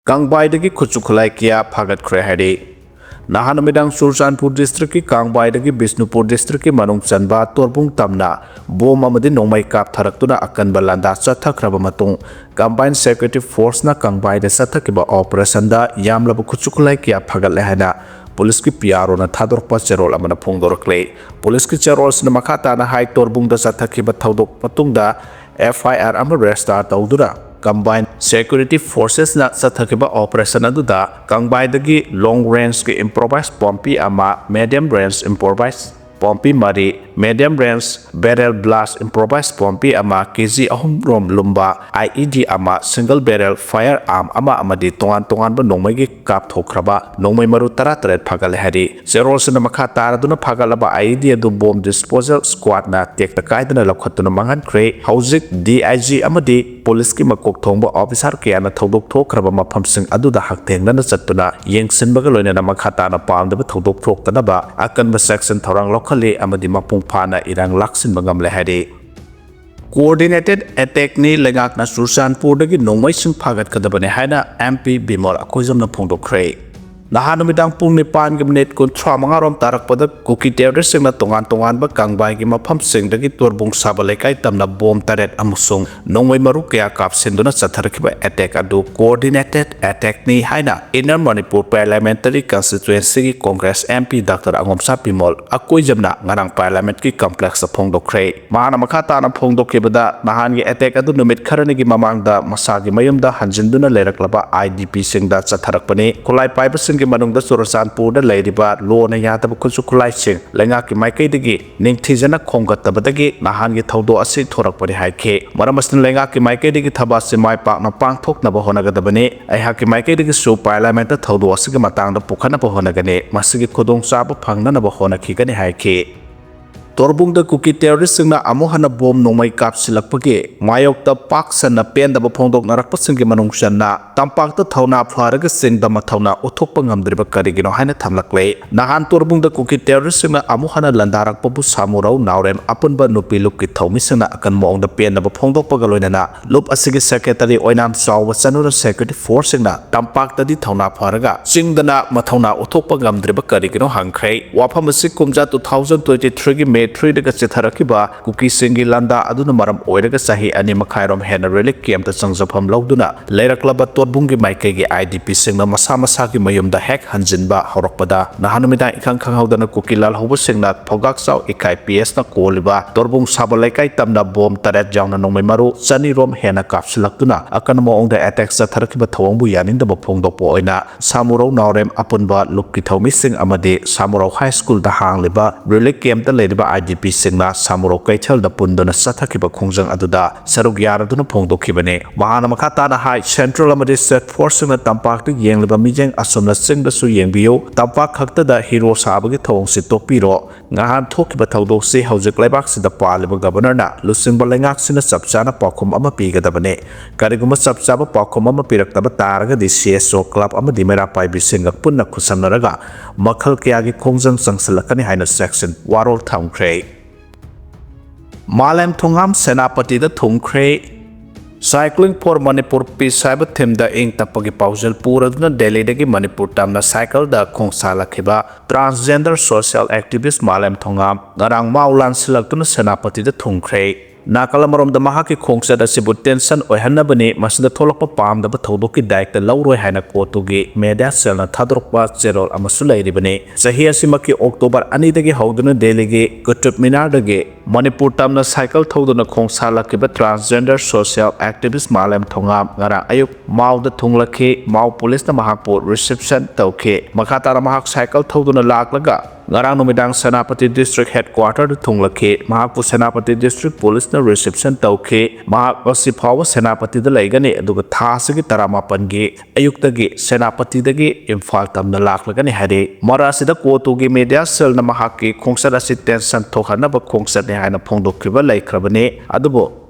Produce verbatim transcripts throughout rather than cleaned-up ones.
ꯀꯥꯡꯕꯥꯏꯗꯒꯤ ꯈꯨꯠꯁꯨ ꯈꯨꯠꯂꯥꯏ ꯀꯌꯥ ꯐꯥꯒꯠꯈ꯭ꯔꯦ ꯍꯥꯏꯔꯤ꯫ ꯅꯍꯥꯟ ꯅꯨꯃꯤꯗꯥꯡ ꯆꯨꯔꯆꯥꯟꯄꯨꯔ districtꯀꯤ ꯀꯥꯡꯕꯥꯏꯗꯒꯤ ꯕꯤꯁꯅꯨꯄꯨꯔ districtꯀꯤ ꯃꯅꯨꯡ ꯆꯟꯕ ꯇꯣꯔꯕꯨꯡ ꯇꯝꯅ ꯕꯣꯝ ꯑꯃꯗꯤ ꯅꯣꯡꯃꯩ ꯀꯥꯞꯊꯔꯛꯇꯨꯅ ꯑꯀꯟꯕ ꯂꯥꯟꯗꯥ ꯆꯠꯊꯈ꯭ꯔꯕ ꯃꯇꯨꯡ, Combined Security Forceꯅ ꯀꯥꯡꯕꯥꯏꯗ ꯆꯠꯊꯈꯤꯕ operationꯗ ꯌꯥꯝꯂꯕ ꯈꯨꯠꯁꯨ ꯈꯨꯠꯂꯥꯏ ꯀꯌꯥ ꯐꯥꯒꯠꯂꯦ ꯍꯥꯏꯅ ꯄꯨꯂꯤꯁꯀꯤ PROꯅ ꯊꯥꯗꯣꯔꯛꯄ ꯆꯦꯔꯣꯜ ꯑꯃꯅ ꯐꯣꯡꯗꯣꯔꯛꯂꯤ꯫ ꯄꯨꯂꯤꯁꯀꯤ ꯆꯦꯔꯣꯜꯁꯤꯅ ꯃꯈꯥ ꯇꯥꯅ ꯍꯥꯏ, ꯇꯣꯔꯕꯨꯡꯗ ꯆꯠꯊꯈꯤꯕ ꯊꯧꯗꯣꯛ ꯃꯇꯨꯡꯗ FIR ꯑꯃ register ꯇꯧꯗꯨꯅ Combined Security Forcesꯅ ꯆꯠꯊꯈꯤꯕ operation ꯑꯗꯨꯗ ꯀꯥꯡꯕꯥꯏꯗꯒꯤ long rangeꯀꯤ improvised ꯄꯣꯝꯄꯤ ꯑꯃ, medium range improvised ꯄꯣꯝꯄꯤ ꯃꯔꯤ, medium range barrel blast improvised Pompey ꯑꯃ, KG ꯑꯍꯨꯝ ꯔꯣꯝ ꯂꯨꯝꯕ IED ꯑꯃ, single barrel firearm ꯑꯃ ꯑꯃꯗꯤ ꯇꯣꯉꯥꯟ ꯇꯣꯉꯥꯟꯕ ꯅꯣꯡꯃꯩꯒꯤ ꯀꯥꯞꯊꯣꯛꯈ꯭ꯔꯕ ꯅꯣꯡꯃꯩ ꯃꯔꯨ ꯇꯔꯥꯇꯔꯦꯠ ꯐꯥꯒꯠꯂꯦ ꯍꯥꯏꯔꯤ꯫ ꯆꯦꯔꯣꯜꯁꯤꯅ ꯃꯈꯥ ꯇꯥꯔꯗꯨꯅ ꯐꯥꯒꯠꯂꯕ IED ꯑꯗꯨ bomb disposal squadꯅ ꯇꯦꯛꯇ ꯀꯥꯏꯗꯅ ꯂꯧꯈꯠꯇꯨꯅ ꯃꯥꯡꯍꯟꯈ꯭ꯔꯦ꯫ ꯍꯧꯖꯤꯛ DIG ꯑꯃꯗꯤ ꯄꯨꯂꯤꯁꯀꯤ ꯃꯀꯣꯛ ꯊꯣꯡꯕ officer ꯀꯌꯥꯅ ꯊꯧꯗꯣꯛ ꯊꯣꯛꯈ꯭ꯔꯕ ꯃꯐꯝꯁꯤꯡ ꯑꯗꯨꯗ ꯍꯛꯊꯦꯡꯅꯅ ꯆꯠꯇꯨꯅ ꯌꯦꯡꯁꯤꯟꯕꯒ ꯂꯣꯏꯅꯅ ꯃꯈꯥ ꯇꯥꯅ ꯄꯥꯝꯗꯕ ꯊꯧꯗꯣꯛ ꯊꯣꯛꯇꯅꯕ ꯑꯀꯟꯕ ꯆꯦꯛꯁꯤꯟ ꯊꯧꯔꯥꯡ ꯂꯧꯈꯠꯂꯤ ꯑꯃꯗꯤ ꯃꯄꯨꯡ ꯐꯥꯅ ꯏꯔꯥꯡ ꯂꯥꯛꯁꯤꯟꯕ ꯉꯝꯂꯦ ꯍꯥꯏꯔꯤ꯫ Coordinated attackꯅꯤ, ꯂꯩꯉꯥꯛꯅ ꯆꯨꯔꯆꯥꯟꯄꯨꯔꯗꯒꯤ ꯅꯣꯡꯃꯩꯁꯤꯡ ꯐꯥꯒꯠꯀꯗꯕꯅꯤ ꯍꯥꯏꯅ MP ꯕꯤꯃꯣꯜ ꯑꯀꯣꯏꯖꯝꯅ ꯐꯣꯡꯗꯣꯛꯈ꯭ꯔꯦ꯫ ꯅꯍꯥꯟ ꯅꯨꯃꯤꯗꯥꯡ ꯄꯨꯡ ꯅꯤꯄꯥꯟꯒꯤ minute ꯀꯨꯟꯊ꯭ꯔꯥ ꯃꯉꯥ ꯔꯣꯝ ꯇꯥꯔꯛꯄꯗ ꯀꯨꯀꯤ terroristꯁꯤꯡꯅ ꯇꯣꯉꯥꯟ ꯇꯣꯉꯥꯟꯕ ꯀꯥꯡꯕꯥꯏꯒꯤ ꯃꯐꯝꯁꯤꯡꯗꯒꯤ ꯇꯣꯔꯕꯨꯡ ꯁꯥꯕ ꯂꯩꯀꯥꯏ ꯇꯝꯅ ꯕꯣꯝ ꯇꯔꯦꯠ ꯑꯃꯁꯨꯡ ꯅꯣꯡꯃꯩ ꯃꯔꯨ ꯀꯌꯥ ꯀꯥꯞꯁꯤꯟꯗꯨꯅ ꯆꯠꯊꯔꯛꯈꯤꯕ attack ꯑꯗꯨ coordinated attackꯅꯤ ꯍꯥꯏꯅ Inner Manipur Parliamentary Constituencyꯒꯤ Congress MP Doctor ꯑꯉꯣꯝꯁꯥ Bimol ꯑꯀꯣꯏꯖꯝꯅ ꯉꯔꯥꯡ Parliamentꯀꯤ complexꯇ ꯐꯣꯡꯗꯣꯛꯈ꯭ꯔꯦ꯫ ꯃꯍꯥꯛꯅ ꯃꯈꯥ ꯇꯥꯅ ꯐꯣꯡꯗꯣꯛꯈꯤꯕꯗ, ꯅꯍꯥꯟꯒꯤ attack ꯑꯗꯨ ꯅꯨꯃꯤꯠ ꯈꯔꯅꯤꯒꯤ ꯃꯃꯥꯡꯗ ꯃꯁꯥꯒꯤ ꯃꯌꯨꯝꯗ ꯍꯟꯖꯤꯟꯗꯨꯅ ꯂꯩꯔꯛꯂꯕ IDPꯁꯤꯡꯗ ꯆꯠꯊꯔꯛꯄꯅꯤ꯫ ꯈꯨꯠꯂꯥꯏ ꯄꯥꯏꯕꯁꯤꯡꯒꯤ ꯃꯅꯨꯡꯗ ꯆꯨꯔꯆꯥꯟꯄꯨꯔꯗ ꯂꯩꯔꯤꯕ ꯂꯣꯅ ꯌꯥꯗꯕ ꯈꯨꯠꯁꯨ ꯈꯨꯠꯂꯥꯏꯁꯤꯡ ꯂꯩꯉꯥꯛꯀꯤ ꯃꯥꯏꯀꯩꯗꯒꯤ ꯅꯤꯡꯊꯤꯖꯅ ꯈꯣꯝꯒꯠꯇꯕꯗꯒꯤ ꯅꯍꯥꯟꯒꯤ ꯊꯧꯗꯣꯛ ꯑꯁꯤ ꯊꯣꯔꯛꯄꯅꯤ ꯍꯥꯏꯈꯤ꯫ ꯃꯔꯝ ꯑꯁꯤꯅ ꯂꯩꯉꯥꯛꯀꯤ ꯃꯥꯏꯀꯩꯗꯒꯤ ꯊꯕꯛ ꯑꯁꯤ ꯃꯥꯏ ꯄꯥꯛꯅ ꯄꯥꯡꯊꯣꯛꯅꯕ ꯍꯣꯠꯅꯒꯗꯕꯅꯤ꯫ ꯑꯩꯍꯥꯛꯀꯤ ꯃꯥꯏꯀꯩꯗꯒꯤꯁꯨ Parliamentꯇ ꯊꯧꯗꯣꯛ ꯑꯁꯤꯒꯤ ꯃꯇꯥꯡꯗ ꯄꯨꯈꯠꯅꯕ ꯍꯣꯠꯅꯒꯅꯤ꯫ ꯃꯁꯤꯒꯤ ꯈꯨꯗꯣꯡꯆꯥꯕ ꯐꯪꯅꯅꯕ ꯍꯣꯠꯅꯈꯤꯒꯅꯤ ꯍꯥꯏꯈꯤ꯫ ꯇꯣꯔꯕꯨꯡꯗ ꯀꯨꯀꯤ ꯇꯦꯔꯣꯔꯤꯁꯁꯤꯡꯅ ꯑꯃꯨꯛ ꯍꯟꯅ ꯕꯣꯝ ꯅꯣꯡꯃꯩ ꯀꯥꯞꯁꯤꯜꯂꯛꯄꯒꯤ ꯃꯥꯌꯣꯛꯇ ꯄꯥꯛ ꯁꯟꯅ ꯄꯦꯟꯗꯕ ꯐꯣꯡꯗꯣꯛꯅꯔꯛꯄꯁꯤꯡꯒꯤ ꯃꯅꯨꯡ ꯆꯟꯅ ꯇꯝꯄꯥꯛꯇ ꯊꯧꯅꯥ ꯐꯔꯒ ꯆꯤꯡꯗ ꯃꯊꯧꯅꯥ ꯎꯠꯊꯣꯛꯄ ꯉꯝꯗ꯭ꯔꯤꯕ ꯀꯔꯤꯒꯤꯅꯣ ꯍꯥꯏꯅ ꯊꯝꯂꯛꯂꯦ꯫ ꯅꯍꯥꯟ ꯇꯣꯔꯕꯨꯡꯗ ꯀꯨꯀꯤ ꯇꯦꯔꯣꯔꯤꯁꯁꯤꯡꯅ ꯑꯃꯨꯛ ꯍꯟꯅ ꯂꯥꯟꯗꯥꯔꯛꯄꯕꯨ ꯁꯥꯃꯨꯔꯧ ꯅꯥꯎꯔꯦꯝ ꯑꯄꯨꯟꯕ ꯅꯨꯄꯤ ꯂꯨꯞꯀꯤ ꯊꯧꯃꯤꯁꯤꯡꯅ ꯑꯀꯟꯕ ꯃꯑꯣꯡꯗ ꯄꯦꯟꯗꯕ ꯐꯣꯡꯗꯣꯛꯄꯒ ꯂꯣꯏꯅꯅ ꯂꯨꯞ ꯑꯁꯤꯒꯤ ꯁꯦꯀ꯭ꯔꯦꯇꯔꯤ ꯑꯣꯏꯅꯥꯝ ꯆꯥꯎꯕ ꯆꯅꯨꯅ ꯁꯦꯀ꯭ꯌꯨꯔꯤꯇꯤ ꯐꯣꯔꯁꯁꯤꯡꯅ ꯇꯝꯄꯥꯛꯇꯗꯤ ꯊꯧꯅꯥ ꯐꯔꯒ ꯆꯤꯡꯗꯅ ꯃꯊꯧꯅꯥ ꯎꯠꯊꯣꯛꯄ ꯉꯝꯗ꯭ꯔꯤꯕ ꯀꯔꯤꯒꯤꯅꯣ ꯍꯪꯈ꯭ꯔꯦ꯫ ꯋꯥꯐꯝ ꯑꯁꯤ ꯀꯨꯝꯖꯥ two thousand twenty-threeꯒꯤ May threeꯗꯒ ꯆꯤꯊꯔꯛꯈꯤꯕ ꯀꯨꯀꯤꯁꯤꯡꯒꯤ ꯂꯥꯟꯗꯥ ꯑꯗꯨꯅ ꯃꯔꯝ ꯑꯣꯏꯔꯒ ꯆꯍꯤ ꯑꯅꯤ ꯃꯈꯥꯏꯔꯣꯝ ꯍꯦꯟꯅ ꯔꯤꯂꯤꯐ ꯀꯦꯝꯞꯇ ꯆꯪꯖꯐꯝ ꯂꯧꯗꯨꯅ ꯂꯩꯔꯛꯂꯕ ꯇꯣꯠꯕꯨꯡꯒꯤ ꯃꯥꯏꯀꯩꯒꯤ IDPꯁꯤꯡꯅ ꯃꯁꯥ ꯃꯁꯥꯒꯤ ꯃꯌꯨꯝꯗ ꯍꯦꯛ ꯍꯟꯖꯤꯟꯕ ꯍꯧꯔꯛꯄꯗ ꯅꯍꯥꯟ ꯅꯨꯃꯤꯗꯥꯡ ꯏꯈꯪ ꯈꯪꯍꯧꯗꯅ ꯀꯨꯀꯤ ꯂꯥꯜꯍꯧꯕꯁꯤꯡꯅ ꯐꯧꯒꯥꯛꯆꯥꯎ ꯏꯀꯥꯏ PSꯅ ꯀꯣꯜꯂꯤꯕ ꯇꯣꯔꯕꯨꯡ ꯁꯥꯕ ꯂꯩꯀꯥꯏ ꯇꯝꯅ ꯕꯣꯝ ꯇꯔꯦꯠ ꯌꯥꯎꯅ ꯅꯣꯡꯃꯩ ꯃꯔꯨ ꯆꯅꯤꯔꯣꯝ ꯍꯦꯟꯅ ꯀꯥꯞꯁꯤꯜꯂꯛꯇꯨꯅ ꯑꯀꯟꯕ ꯃꯑꯣꯡꯗ ꯑꯦꯇꯦꯛ ꯆꯠꯊꯔꯛꯈꯤꯕ ꯊꯧꯑꯣꯡꯕꯨ ꯌꯥꯅꯤꯡꯗꯕ ꯐꯣꯡꯗꯣꯛꯄ ꯑꯣꯏꯅ ꯁꯥꯃꯨꯔꯧ ꯅꯥꯎꯔꯦꯝ ꯑꯄꯨꯟꯕ ꯂꯨꯞꯀꯤ ꯊꯧꯃꯤꯁꯤꯡ ꯑꯃꯗꯤ ꯁꯥꯃꯨꯔꯧ ꯍꯥꯏ ꯁ꯭ꯀꯨꯜꯗ ꯍꯥꯡꯂꯤꯕ ꯔꯤꯂꯤꯐ ꯀꯦꯝꯞꯇ ꯂꯩꯔꯤꯕ IDPꯁꯤꯡꯅ ꯁꯥꯃꯨꯔꯧ ꯀꯩꯊꯦꯜꯗ ꯄꯨꯟꯗꯨꯅ ꯆꯠꯊꯈꯤꯕ ꯈꯣꯡꯖꯪ ꯑꯗꯨꯗ ꯁꯔꯨꯛ ꯌꯥꯔꯗꯨꯅ ꯐꯣꯡꯗꯣꯛꯈꯤꯕꯅꯤ꯫ ꯃꯍꯥꯛꯅ ꯃꯈꯥ ꯇꯥꯅ ꯍꯥꯏ, ꯁꯦꯟꯇ꯭ꯔꯦꯜ ꯑꯃꯗꯤ ꯁ꯭ꯇꯦꯠ ꯐꯣꯔꯁꯁꯤꯡꯅ ꯇꯝꯄꯥꯛꯇ ꯌꯦꯡꯂꯤꯕ ꯃꯤꯠꯌꯦꯡ ꯑꯁꯨꯝꯅ ꯆꯤꯡꯗꯁꯨ ꯌꯦꯡꯕꯤꯌꯨ꯫ ꯇꯝꯄꯥꯛ ꯈꯛꯇꯗ ꯍꯤꯔꯣ ꯁꯥꯕꯒꯤ ꯊꯧꯑꯣꯡꯁꯤ ꯇꯣꯛꯄꯤꯔꯣ꯫ ꯉꯍꯥꯟ ꯊꯣꯛꯈꯤꯕ ꯊꯧꯗꯣꯛꯁꯤ ꯍꯧꯖꯤꯛ ꯂꯩꯕꯥꯛꯁꯤꯗ ꯄꯥꯜꯂꯤꯕ ꯒꯕꯔꯅꯔꯅ ꯂꯨꯆꯤꯡꯕ ꯂꯩꯉꯥꯛꯁꯤꯅ ꯆꯞ ꯆꯥꯅ ꯄꯥꯎꯈꯨꯝ ꯑꯃ ꯄꯤꯒꯗꯕꯅꯤ꯫ ꯀꯔꯤꯒꯨꯝꯕ ꯆꯞ ꯆꯥꯕ ꯄꯥꯎꯈꯨꯝ ꯑꯃ ꯄꯤꯔꯛꯇꯕ ꯇꯥꯔꯒꯗꯤ CSO club ꯑꯃꯗꯤ ꯃꯩꯔꯥ ꯄꯥꯏꯕꯤꯁꯤꯡꯒ ꯄꯨꯟꯅ ꯈꯨꯠꯁꯝꯅꯔꯒ ꯃꯈꯜ ꯀꯌꯥꯒꯤ ꯈꯣꯡꯖꯪ ꯆꯪꯁꯤꯜꯂꯛꯀꯅꯤ ꯍꯥꯏꯅ ꯆꯦꯛꯁꯤꯟ ꯋꯥꯔꯣꯜ ꯊꯝꯈ꯭ꯔꯦ꯫ ꯃꯥꯂꯦꯝ ꯊꯣꯡꯉꯥꯝ ꯁꯦꯅꯥꯄꯇꯤꯗ ꯊꯨꯡꯈ꯭ꯔꯦ꯫ Cycling for Manipur Peace ꯍꯥꯏꯕ ꯊꯤꯝꯗ ꯏꯪ ꯇꯞꯄꯒꯤ ꯄꯥꯎꯖꯦꯜ ꯄꯨꯔꯗꯨꯅ ꯗꯦꯜꯂꯤꯗꯒꯤ ꯃꯅꯤꯄꯨꯔ ꯇꯝꯅ ꯁꯥꯏꯀꯜꯗ ꯈꯣꯡꯁꯥꯜꯂꯛꯈꯤꯕ transgender social activist ꯃꯥꯂꯦꯝ ꯊꯣꯡꯉꯥꯝ ꯉꯔꯥꯡ ꯃꯥꯎ ꯂꯥꯟꯁꯤꯜꯂꯛꯇꯨꯅ ꯁꯦꯅꯥꯄꯇꯤꯗ ꯊꯨꯡꯈ꯭ꯔꯦ꯫ ꯅꯥꯀꯜ ꯑꯃꯔꯣꯝꯗ ꯃꯍꯥꯛꯀꯤ ꯈꯣꯡꯆꯠ ꯑꯁꯤꯕꯨ tension ꯑꯣꯏꯍꯟꯅꯕꯅꯤ, ꯃꯁꯤꯗ ꯊꯣꯛꯂꯛꯄ ꯄꯥꯝꯗꯕ ꯊꯧꯗꯣꯛꯀꯤ ꯗꯥꯏꯇ ꯂꯧꯔꯣꯏ ꯍꯥꯏꯅ ꯀꯣꯔꯠꯇꯨꯒꯤ ꯃꯦꯗꯤꯌꯥ ꯁꯦꯜꯅ ꯊꯥꯗꯣꯔꯛꯄ ꯆꯦꯔꯣꯜ ꯑꯃꯁꯨ ꯂꯩꯔꯤꯕꯅꯤ꯫ ꯆꯍꯤ ꯑꯁꯤꯃꯛꯀꯤ ꯑꯣꯛꯇꯣꯕꯔ ꯑꯅꯤꯗꯒꯤ ꯍꯧꯗꯨꯅ ꯗꯦꯜꯂꯤꯒꯤ ꯀꯨꯇꯨꯕ ꯃꯤꯅꯥꯔꯗꯒꯤ ꯃꯅꯤꯄꯨꯔ ꯇꯝꯅ ꯁꯥꯏꯀꯜ ꯊꯧꯗꯨꯅ ꯈꯣꯡꯁꯥꯜꯂꯛꯈꯤꯕ transgender social activist ꯃꯥꯂꯦꯝ ꯊꯣꯉꯥꯝ ꯉꯔꯥꯡ ꯑꯌꯨꯛ ꯃꯥꯎꯗ ꯊꯨꯡꯂꯛꯈꯤ꯫ ꯃꯥꯎ ꯄꯨꯂꯤꯁꯅ ꯃꯍꯥꯛꯄꯨ reception ꯇꯧꯈꯤ꯫ ꯃꯈꯥ ꯇꯥꯅ ꯃꯍꯥꯛ ꯁꯥꯏꯀꯜ ꯊꯧꯗꯨꯅ ꯂꯥꯛꯂꯒ ꯉꯔꯥꯡ ꯅꯨꯃꯤꯗꯥꯡ ꯁꯦꯅꯥꯄꯇꯤ district headquarter ꯗ ꯊꯨꯡꯂꯛꯈꯤ꯫ ꯃꯍꯥꯛꯄꯨ ꯁꯦꯅꯥꯄꯇꯤ district police ꯅ reception ꯇꯧꯈꯤ꯫ ꯃꯍꯥꯛ ꯉꯁꯤ ꯐꯥꯎꯕ ꯁꯦꯅꯥꯄꯇꯤꯗ ꯂꯩꯒꯅꯤ, ꯑꯗꯨꯒ ꯊꯥ ꯑꯁꯤꯒꯤ ꯇꯔꯥꯃꯥꯄꯟꯒꯤ ꯑꯌꯨꯛꯇꯒꯤ ꯁꯦꯅꯥꯄꯇꯤꯗꯒꯤ ꯏꯝꯐꯥꯜ ꯇꯝꯅ ꯂꯥꯛꯂꯒꯅꯤ ꯍꯥꯏꯔꯤ꯫ ꯃꯔꯛ ꯑꯁꯤꯗ ꯀꯣꯇꯨꯒꯤ media cell ꯅ ꯃꯍꯥꯛꯀꯤ ꯈꯣꯡꯆꯠ ꯑꯁꯤ tension ꯊꯣꯛꯍꯟꯅꯕ ꯈꯣꯡꯆꯠꯅꯤ ꯍꯥꯏꯅ ꯐꯣꯡꯗꯣꯛꯈꯤꯕ ꯂꯩꯈ꯭ꯔꯕꯅꯤ꯫ ꯑꯗꯨꯕꯨ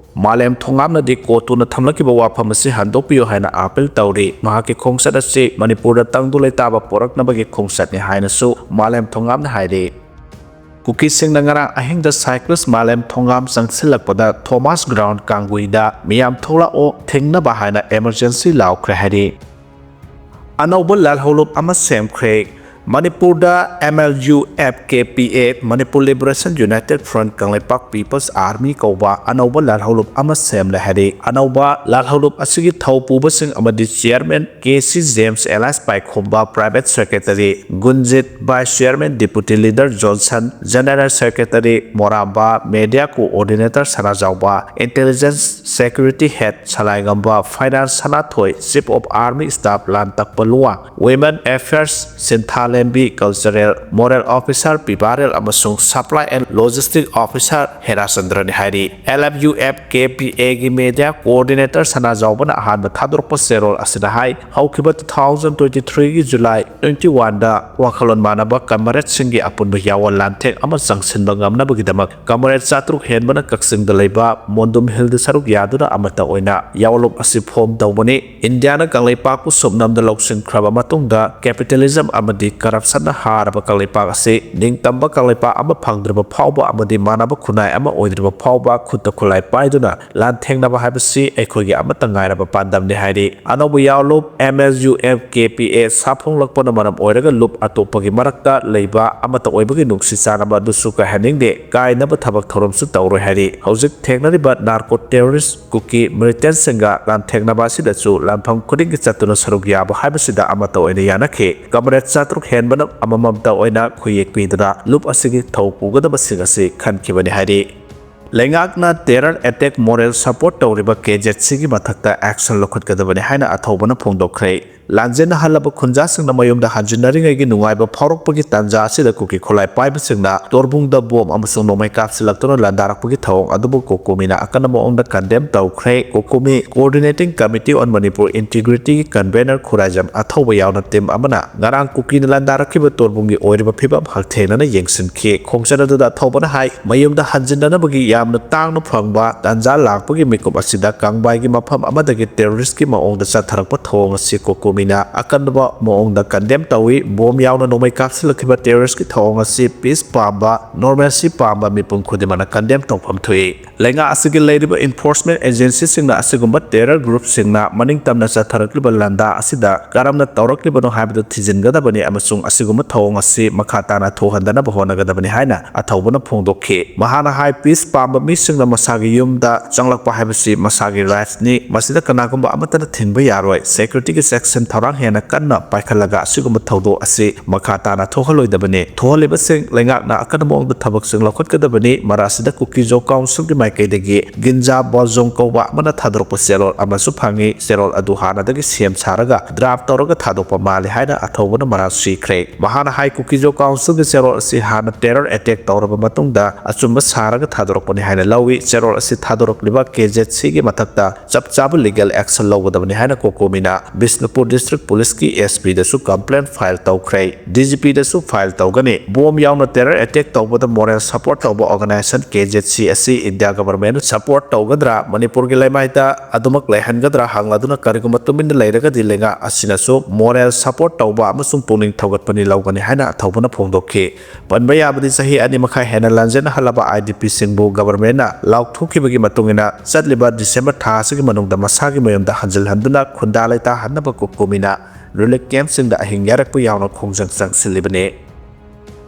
ꯃꯥꯂꯦꯝ ꯊꯣꯉꯥꯝꯅꯗꯤ ꯀꯣꯇꯨꯅ ꯊꯝꯂꯛꯈꯤꯕ ꯋꯥꯐꯝ ꯑꯁꯤ ꯍꯟꯗꯣꯛꯄꯤꯌꯨ ꯍꯥꯏꯅ appeal ꯇꯧꯔꯤ꯫ ꯃꯍꯥꯛꯀꯤ ꯈꯣꯡꯆꯠ ꯑꯁꯤ ꯃꯅꯤꯄꯨꯔꯗ ꯇꯪꯗꯨ ꯂꯩꯇꯥꯕ ꯄꯣꯔꯛꯅꯕꯒꯤ ꯈꯣꯡꯆꯠꯅꯤ ꯍꯥꯏꯅꯁꯨ ꯃꯥꯂꯦꯝ ꯊꯣꯉꯥꯝꯅ ꯍꯥꯏꯔꯤ꯫ ꯀꯨꯀꯤꯁꯤꯡꯅ ꯉꯔꯥꯡ ꯑꯍꯤꯡꯗ cyclist ꯃꯥꯂꯦꯝ ꯊꯣꯉꯥꯝ ꯆꯪꯁꯤꯜꯂꯛꯄꯗ ꯊꯣꯃꯥꯁ ground ꯀꯥꯡꯒꯨꯏꯗ "ꯃꯤꯌꯥꯝ ꯊꯣꯛꯂꯛꯑꯣ, ꯊꯤꯡꯅꯕ" ꯍꯥꯏꯅ emergency ꯂꯥꯎꯈ꯭ꯔꯦ ꯍꯥꯏꯔꯤ꯫ ꯑꯅꯧꯕ ꯂꯥꯜꯍꯧꯂꯨꯞ ꯑꯃ ꯁꯦꯝꯈ꯭ꯔꯦ꯫ ꯃꯅꯤꯄꯨꯔꯗ M L U F K P A, Manipur Liberation United Front, Kangleipak People's Army ꯀꯧꯕ ꯑꯅꯧꯕ ꯂꯥꯜꯍꯧꯂꯨꯞ ꯑꯃ ꯁꯦꯝꯂꯦ ꯍꯥꯏꯔꯤ꯫ ꯑꯅꯧꯕ ꯂꯥꯜꯍꯧꯂꯨꯞ ꯑꯁꯤꯒꯤ ꯊꯧ ꯄꯨꯕꯁꯤꯡ ꯑꯃꯗꯤ chairman K C James alias ꯄꯥꯏꯈꯣꯝꯕ, private secretary ꯒꯨꯟꯖꯤꯠ, vice chairman Deputy Leader Johnson, general secretary ꯃꯣꯔꯥꯝꯕ, media coordinator Sanajaoba, intelligence security head ꯁꯂꯥꯏꯉꯝꯕ, finance Sanathoi, chief of army staff ꯂꯥꯟꯇꯛꯄ Luwang, women affairs ꯁꯤꯟꯊꯥꯂꯦꯝꯕꯤ, cultural moral officer ꯄꯤꯕꯥꯔꯦꯜ ꯑꯃꯁꯨꯡ supply and logistic officer ꯍꯦꯔꯥꯆꯟꯗ꯭ꯔꯅꯤ ꯍꯥꯏꯔꯤ꯫ L F U F K P A ꯒꯤ media coordinator ꯁꯅꯥꯖꯥꯎꯕꯅ ꯑꯍꯥꯟꯕ ꯊꯥꯗꯣꯔꯛꯄ ꯆꯦꯔꯣꯜ ꯑꯁꯤꯗ ꯍꯥꯏ, ꯍꯧꯈꯤꯕ two thousand twenty three ꯒꯤ July twenty one ꯗ ꯋꯥꯈꯜꯂꯣꯟ ꯃꯥꯟꯅꯕ comrade ꯁꯤꯡꯒꯤ ꯑꯄꯨꯟꯕ ꯌꯥꯑꯣꯟ ꯂꯥꯟꯊꯦꯡ ꯑꯃ ꯆꯪꯁꯤꯟꯕ ꯉꯝꯅꯕꯒꯤꯗꯃꯛ comrade ꯆꯥꯇ꯭ꯔꯨꯛ ꯍꯦꯟꯕꯅ ꯀꯛꯆꯤꯡꯗ ꯂꯩꯕ ꯃꯣꯟꯗꯨꯝ ꯍꯤꯜꯗ ꯁꯔꯨꯛ ꯌꯥꯗꯨꯅ ꯑꯃꯠꯇ ꯑꯣꯏꯅ ꯌꯥꯑꯣꯟꯂꯨꯞ ꯑꯁꯤ form ꯇꯧꯕꯅꯤ꯫ ꯏꯟꯗꯤꯌꯥꯅ ꯀꯪꯂꯩꯄꯥꯛꯄꯨ ꯁꯨꯞꯅꯝꯗ ꯂꯧꯁꯤꯟꯈ꯭ꯔꯕ ꯃꯇꯨꯡꯗ capitalism ꯑꯃꯗꯤ corruption ꯅ ꯍꯥꯔꯕ ꯀꯪꯂꯩꯄꯥꯛ ꯑꯁꯤ ꯅꯤꯡꯇꯝꯕ ꯀꯪꯂꯩꯄꯥꯛ ꯑꯃ ꯐꯪꯗ꯭ꯔꯤꯕ ꯐꯥꯎꯕ ꯑꯃꯗꯤ ꯃꯥꯟꯅꯕ ꯈꯨꯟꯅꯥꯏ ꯑꯃ ꯑꯣꯏꯗ꯭ꯔꯤꯕ ꯐꯥꯎꯕ ꯈꯨꯠꯇ ꯈꯨꯠꯂꯥꯏ ꯄꯥꯏꯗꯨꯅ ꯂꯥꯟꯊꯦꯡꯅꯕ ꯍꯥꯏꯕꯁꯤ ꯑꯩꯈꯣꯏꯒꯤ ꯑꯃꯠꯇ ꯉꯥꯏꯔꯕ ꯄꯥꯟꯗꯝꯅꯤ ꯍꯥꯏꯔꯤ꯫ ꯑꯅꯧꯕ ꯌꯥꯑꯣꯟꯂꯨꯞ M L U F K P A ꯁꯥꯐꯣꯡꯂꯛꯄꯅ ꯃꯔꯝ ꯑꯣꯏꯔꯒ ꯂꯨꯞ ꯑꯇꯣꯞꯄꯒꯤ ꯃꯔꯛꯇ ꯂꯩꯕ ꯑꯃꯠꯇ ꯑꯣꯏꯕꯒꯤ ꯅꯨꯡꯁꯤ ꯆꯥꯟꯅꯕ ꯑꯗꯨꯁꯨ ꯀꯥꯏꯍꯟꯅꯤꯡꯗꯦ, ꯀꯥꯏꯅꯕ ꯊꯕꯛ ꯊꯧꯔꯝꯁꯨ ꯇꯧꯔꯣꯏ ꯍꯥꯏꯔꯤ꯫ ꯍꯧꯖꯤꯛ ꯊꯦꯡꯅꯔꯤꯕ narco terrorist ꯀꯨꯀꯤ militant ꯁꯤꯡꯒ ꯂꯥꯟꯊꯦꯡꯅꯕ ꯑꯁꯤꯗꯁꯨ ꯂꯥꯟꯐꯝ ꯈꯨꯗꯤꯡꯒꯤ ꯆꯠꯇꯨꯅ ꯁꯔꯨꯛ ꯌꯥꯕ ꯍꯥꯏꯕꯁꯤꯗ ꯑꯃꯠꯇ ꯑꯣꯏꯅ ꯌꯥꯅꯈꯤ꯫ Comrade ꯆꯥꯇ꯭ꯔꯨꯛ ꯍꯦꯟꯕꯅ ꯑꯃꯃꯝꯇ ꯑꯣꯏꯅ ꯈꯨꯌꯦꯛ ꯄꯤꯗꯨꯅ ꯂꯨꯞ ꯑꯁꯤꯒꯤ ꯊꯧ ꯄꯨꯒꯗꯕꯁꯤꯡ ꯑꯁꯤ ꯈꯟꯈꯤꯕꯅꯤ ꯍꯥꯏꯔꯤ꯫ ꯂꯩꯉꯥꯛꯅ terror attack moral support ꯇꯧꯔꯤꯕ ꯀꯦ ꯖꯦꯠ ꯁꯤꯒꯤ ꯃꯊꯛꯇ action ꯂꯧꯈꯠꯀꯗꯕꯅꯤ ꯍꯥꯏꯅ ꯑꯊꯧꯕꯅ ꯐꯣꯡꯗꯣꯛꯈ꯭ꯔꯦ꯫ ꯂꯥꯟꯖꯦꯟꯅ ꯍꯜꯂꯕ ꯈꯨꯟꯖꯥꯁꯤꯡꯅ ꯃꯌꯨꯝꯗ ꯍꯟꯖꯤꯟꯅꯔꯤꯉꯩꯒꯤ ꯅꯨꯡꯉꯥꯏꯕ ꯐꯥꯎꯔꯛꯄꯒꯤ ꯇꯥꯟꯖꯥ ꯑꯁꯤꯗ ꯀꯨꯀꯤ ꯈꯨꯠꯂꯥꯏ ꯄꯥꯏꯕꯁꯤꯡꯅ ꯇꯣꯔꯕꯨꯡꯗ ꯕꯣꯝ ꯑꯃꯁꯨꯡ ꯅꯣꯡꯃꯩ ꯀꯥꯞꯁꯤꯜꯂꯛꯇꯨꯅ ꯂꯥꯟꯗꯥꯔꯛꯄꯒꯤ ꯊꯧꯑꯣꯡ ꯑꯗꯨꯕꯨ ꯀꯣꯀꯣꯃꯤꯅ ꯑꯀꯟꯕ ꯃꯑꯣꯡꯗ condemn ꯇꯧꯈ꯭ꯔꯦ꯫ ꯀꯣꯀꯣꯃꯤ Coordinating Committee on Manipur Integrityꯒꯤ convener Khuraijam ꯑꯊꯧꯕ ꯌꯥꯎꯅ team ꯑꯃꯅ ꯉꯔꯥꯡ ꯀꯨꯀꯤꯅ ꯂꯥꯟꯗꯥꯔꯛꯈꯤꯕ ꯇꯣꯔꯕꯨꯡꯒꯤ ꯑꯣꯏꯔꯤꯕ ꯐꯤꯕꯝ ꯍꯛꯊꯦꯡꯅꯅ ꯌꯦꯡꯁꯤꯟꯈꯤ꯫ ꯈꯣꯡꯆꯠ ꯑꯗꯨꯗ ꯑꯊꯧꯕꯅ ꯍꯥꯏ, ꯃꯌꯨꯝꯗ ꯍꯟꯖꯤꯟꯅꯅꯕꯒꯤ ꯌꯥꯝꯅ ꯇꯥꯡꯅ ꯐꯪꯕ ꯇꯥꯟꯖꯥ ꯂꯥꯛꯄꯒꯤ ꯃꯤꯀꯨꯞ ꯑꯁꯤꯗ ꯀꯥꯡꯕꯥꯏꯒꯤ ꯃꯐꯝ ꯑꯃꯗꯒꯤ terroristꯀꯤ ꯃꯑꯣꯡꯗ ꯆꯠꯊꯔꯛꯄ ꯊꯧꯑꯣꯡ ꯑꯁꯤ ꯀꯣꯀꯣꯃꯤꯅ ꯑꯀꯟꯕ ꯃꯑꯣꯡꯗ condemn ꯇꯧꯏ꯫ ꯕꯣꯝ ꯌꯥꯎꯅ ꯅꯣꯡꯃꯩ ꯀꯥꯞꯁꯤꯜꯂꯛꯈꯤꯕ terroristꯀꯤ ꯊꯧꯑꯣꯡ ꯑꯁꯤ peace ꯄꯥꯝꯕ, normalcy ꯄꯥꯝꯕ ꯃꯤꯄꯨꯝ ꯈꯨꯗꯤꯡꯃꯛꯅ condemn ꯇꯧꯐꯝ ꯊꯣꯛꯏ꯫ ꯂꯩꯉꯥꯛ ꯑꯁꯤꯒꯤ ꯂꯩꯔꯤꯕ enforcement agencyꯁꯤꯡꯅ ꯑꯁꯤꯒꯨꯝꯕ terror groupꯁꯤꯡꯅ ꯃꯅꯤꯡ ꯇꯝꯅ ꯆꯠꯊꯔꯛꯂꯤꯕ ꯂꯥꯟꯗꯥ ꯑꯁꯤꯗ ꯀꯔꯝꯅ ꯇꯧꯔꯛꯂꯤꯕꯅꯣ ꯍꯥꯏꯕꯗꯨ ꯊꯤꯖꯤꯟꯒꯗꯕꯅꯤ ꯑꯃꯁꯨꯡ ꯑꯁꯤꯒꯨꯝꯕ ꯊꯧꯑꯣꯡ ꯑꯁꯤ ꯃꯈꯥ ꯇꯥꯅ ꯊꯣꯛꯍꯟꯗꯅꯕ ꯍꯣꯠꯅꯒꯗꯕꯅꯤ ꯍꯥꯏꯅ ꯑꯊꯧꯕꯅ ꯐꯣꯡꯗꯣꯛꯈꯤ꯫ ꯃꯍꯥꯛꯅ ꯍꯥꯏ, peace ꯄꯥꯝꯕ ꯃꯤꯁꯤꯡꯅ ꯃꯁꯥꯒꯤ ꯌꯨꯝꯗ ꯆꯪꯂꯛꯄ ꯍꯥꯏꯕꯁꯤ ꯃꯁꯥꯒꯤ rightsꯅꯤ꯫ ꯃꯁꯤꯗ ꯀꯅꯥꯒꯨꯝꯕ ꯑꯃꯠꯇꯅ ꯊꯤꯡꯕ ꯌꯥꯔꯣꯏ꯫ Securityꯒꯤ section ꯊꯧꯔꯥꯡ ꯍꯦꯟꯅ ꯀꯟꯅ ꯄꯥꯏꯈꯠꯂꯒ ꯑꯁꯤꯒꯨꯝꯕ ꯊꯧꯗꯣꯛ ꯑꯁꯤ ꯃꯈꯥ ꯇꯥꯅ ꯊꯣꯛꯍꯜꯂꯣꯏꯗꯕꯅꯤ꯫ ꯊꯣꯛꯍꯜꯂꯤꯕꯁꯤꯡ ꯂꯩꯉꯥꯛꯅ ꯑꯀꯟꯕ ꯃꯑꯣꯡꯗ ꯊꯕꯛꯁꯤꯡ ꯂꯧꯈꯠꯀꯗꯕꯅꯤ꯫ ꯃꯔꯛ ꯑꯁꯤꯗ ꯀꯨꯀꯤ-ꯖꯣ councilꯒꯤ ꯃꯥꯏꯀꯩꯗꯒꯤ ꯒꯤꯟꯖꯥ ꯕꯣꯜꯖꯣꯡ ꯀꯧꯕ ꯑꯃꯅ ꯊꯥꯗꯣꯔꯛꯄ ꯆꯦꯔꯣꯜ ꯑꯃꯁꯨ ꯐꯪꯏ꯫ ꯆꯦꯔꯣꯜ ꯑꯗꯨ ꯍꯥꯟꯅꯗꯒꯤ ꯁꯦꯝ ꯁꯥꯔꯒ draft ꯇꯧꯔꯒ ꯊꯥꯗꯣꯛꯄ ꯃꯥꯜꯂꯤ ꯍꯥꯏꯅ ꯑꯊꯧꯕꯅ ꯃꯔꯥꯜ ꯁꯤꯈ꯭ꯔꯦ꯫ ꯃꯍꯥꯛꯅ ꯍꯥꯏ, ꯀꯨꯀꯤ-ꯖꯣ councilꯒꯤ ꯆꯦꯔꯣꯜ ꯑꯁꯤ ꯍꯥꯟꯅ terror attack ꯇꯧꯔꯕ ꯃꯇꯨꯡꯗ ꯑꯆꯨꯝꯕ ꯁꯥꯔꯒ ꯊꯥꯗꯣꯔꯛꯄꯅꯤ ꯍꯥꯏꯅ ꯂꯧꯏ꯫ ꯆꯦꯔꯣꯜ ꯑꯁꯤ ꯊꯥꯗꯣꯔꯛꯂꯤꯕ ꯀꯦ ꯖꯦꯠ ꯁꯤꯒꯤ ꯃꯊꯛꯇ ꯆꯞ ꯆꯥꯕ legal action ꯂꯧꯒꯗꯕꯅꯤ ꯍꯥꯏꯅ ꯀꯣꯀꯣꯃꯤꯅ ꯕꯤꯁꯅꯨꯄꯨꯔ district policeꯀꯤ S Pꯗꯁꯨ complaint file ꯇꯧꯈ꯭ꯔꯦ꯫ D G Pꯗꯁꯨ file ꯇꯧꯒꯅꯤ꯫ ꯕꯣꯝ ꯌꯥꯎꯅ terror attack ꯇꯧꯕꯗ moral support ꯇꯧꯕ organization ꯀꯦ ꯖꯦꯠ ꯁꯤ ꯑꯁꯤ India governmentꯅ support ꯇꯧꯒꯗ꯭ꯔꯥ, ꯃꯅꯤꯄꯨꯔꯒꯤ ꯂꯩꯃꯥꯏꯗ ꯑꯗꯨꯃꯛ ꯂꯩꯍꯟꯒꯗ꯭ꯔꯥ ꯍꯪꯂꯗꯨꯅ ꯀꯔꯤꯒꯨꯝꯕ ꯇꯨꯃꯤꯟꯅ ꯂꯩꯔꯒꯗꯤ ꯂꯩꯉꯥꯛ ꯑꯁꯤꯅꯁꯨ moral support ꯇꯧꯕ ꯑꯃꯁꯨꯡ ꯄꯨꯛꯅꯤꯡ ꯊꯧꯒꯠꯄꯅꯤ ꯂꯧꯒꯅꯤ ꯍꯥꯏꯅ ꯑꯊꯧꯕꯅ ꯐꯣꯡꯗꯣꯛꯈꯤ꯫ ꯄꯟꯕ ꯌꯥꯕꯗꯤ ꯆꯍꯤ ꯑꯅꯤ ꯃꯈꯥꯏ ꯍꯦꯟꯅ ꯂꯥꯟꯖꯦꯟꯅ ꯍꯜꯂꯕ I D Pꯁꯤꯡꯕꯨ governmentꯅ ꯂꯥꯎꯊꯣꯛꯈꯤꯕꯒꯤ ꯃꯇꯨꯡ ꯏꯟꯅ ꯆꯠꯂꯤꯕ December ꯊꯥ ꯑꯁꯤꯒꯤ ꯃꯅꯨꯡꯗ ꯃꯁꯥꯒꯤ ꯃꯌꯨꯝꯗ ꯍꯟꯖꯤꯜꯍꯟꯗꯨꯅ ꯈꯨꯟꯗꯥ ꯂꯩꯇꯥꯍꯟꯅꯕ ꯀꯣꯀꯣꯃꯤꯅ relief campꯁꯤꯡꯗ ꯑꯍꯤꯡ ꯌꯥꯔꯛꯄ ꯌꯥꯎꯅ ꯈꯣꯡꯖꯪ ꯆꯪꯁꯤꯜꯂꯤꯕꯅꯤ꯫